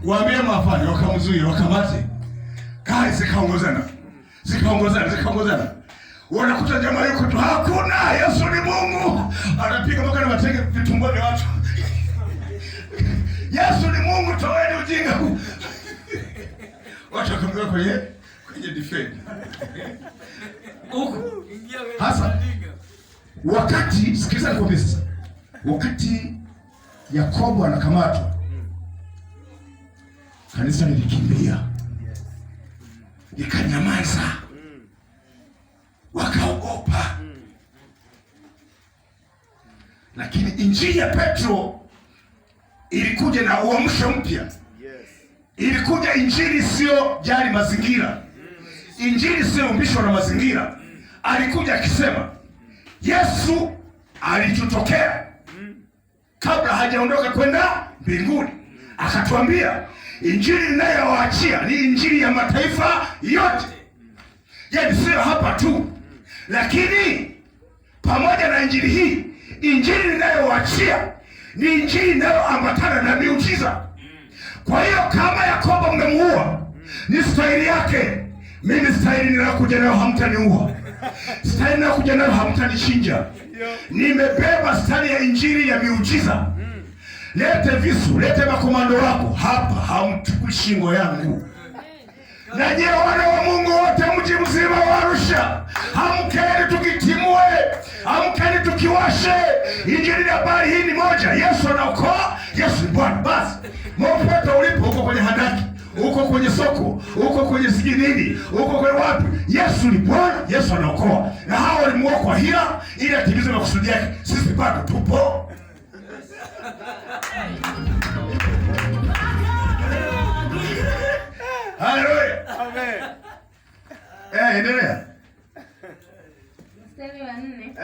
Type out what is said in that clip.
Waambie mafani wakamzuia, wakamate. Gari zikaongozana. Zikaongozana, zikaongozana. Wanakuta jamaa yuko tu, hakuna, Yesu ni Mungu. Anapiga mpaka na mateke vitumboni watu. Yesu ni Mungu, toeni ujinga huu. Watu wakamweka kwenye defend. Huko. Hasa wakati, sikiliza nikwambie sasa. Wakati Yakobo anakamatwa, kanisa lilikimbia, likanyamaza, wakaogopa. Lakini injili ya Petro ilikuja na uamsho mpya. Ilikuja injili isiyojali mazingira, injili isiyoyumbishwa na mazingira. Alikuja akisema Yesu alitutokea kabla hajaondoka kwenda mbinguni, akatuambia injili ninayowaachia ni injili ya mataifa yote, yaani sio hapa tu, lakini pamoja na injili hii, injili ninayowaachia ni injili inayoambatana na miujiza. Kwa hiyo kama Yakobo mmemuua, ni stahili yake. Mimi stahili ninayokuja nayo hamtaniua, stahili ninayokuja nayo hamtanichinja. Nimebeba stahili ya injili ya miujiza. Lete visu, lete makomando wako hapa, hamchukui shingo yangu. Na nyewe wana wa Mungu wote, mji mzima wa Arusha, amkeni tukitimue, amkeni tukiwashe injili. Habari hii ni moja, Yesu anaokoa, Yesu ni Bwana. Basi popote ulipo, uko kwenye handaki, uko kwenye soko, uko kwenye sijui nini, uko kwenye wapi, Yesu ni Bwana, Yesu anaokoa. Na hao walimuua kwa hila ili atimize makusudi yake. Sisi bado tupo. Haleluya. Amen. Endelea. Mstari wa 4.